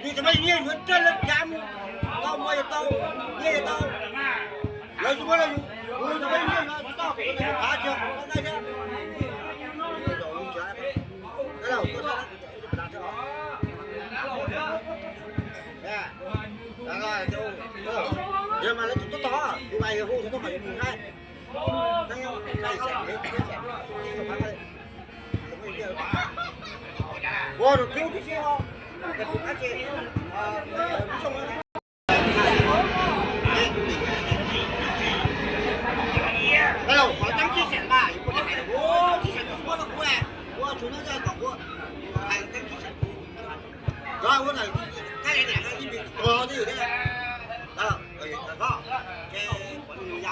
Nws tsis muaj nyiaj yuav raws li cas mus, tau muaj yuav tau, nyiaj yuav tau. Lawv tsis muaj los yus, yus tsis muaj nyiaj yuav tau, tau thiab. Yog mas lawv tus tuaj tod, tus mas yog hu tau kom yus mus saib. Ua rau tub tib si os. Alo, qhov teeb tsis xeem mas yus puas hais, ua tsis xeem tus muab rau kuv, ua tsuav no yog kom ua, hais teeb tsis xeem. Cov ua ntawm Thaib Leej niam ib pliag tuag twj ywm thiab. Ces pom tus nus ya,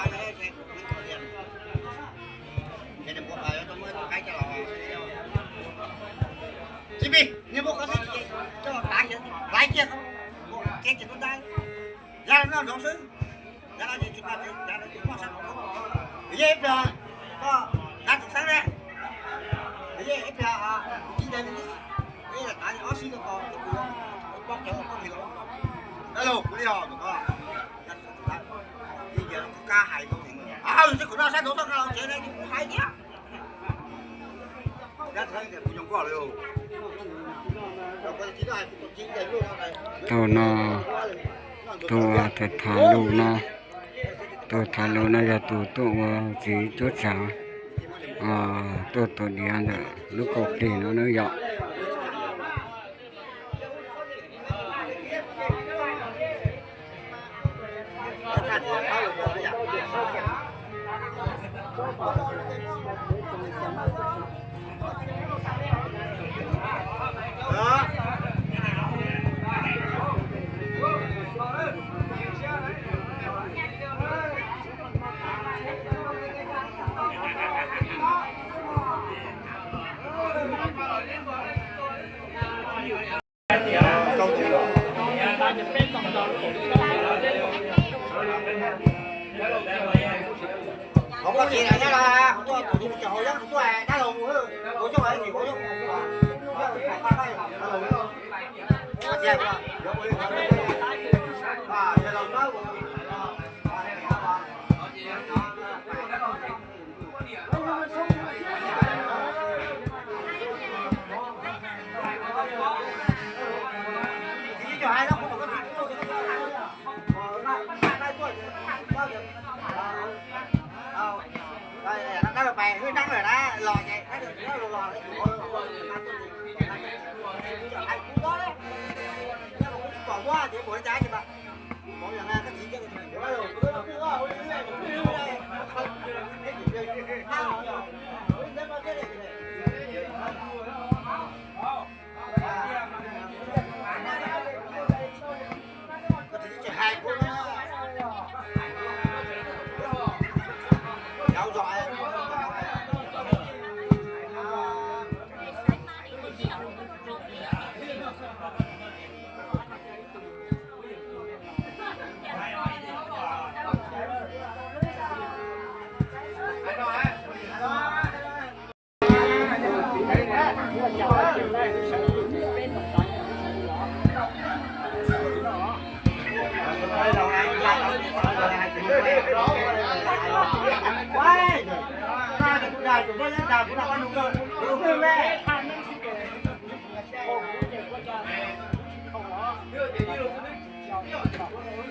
Tsis pib, niag muaj qhov xwb ces coj los tav kiag, laiv kiag, ces ces tub ntab, ya no nrov xwb, ya no ces tsis pab ces ya no ces poj sab, yej ib pliag, koj kav tsum xeeb ne, yej ib pliag, ib pliag, ib pliag tav li ob sib ko ko, poj cov poj nrhis los, dab laug kuv li os tus ko, ib tias koj hais tau, a, yus tsis khwv noj sab nraud txoj ka los tsev ne, kuv hais tias. Thaum no, tus tham tham lus no, tus tham lus no yog tus tuaj ua txiv cuab tsav, tuaj tua diav ntawm lub kauj plig no nawb yom. Hauv koj txiv lawv nyob los kuv tuaj, kuv tus cov hauv yob kuv tuaj dab laug mus, hauv yob, hauv yob, hauv yob.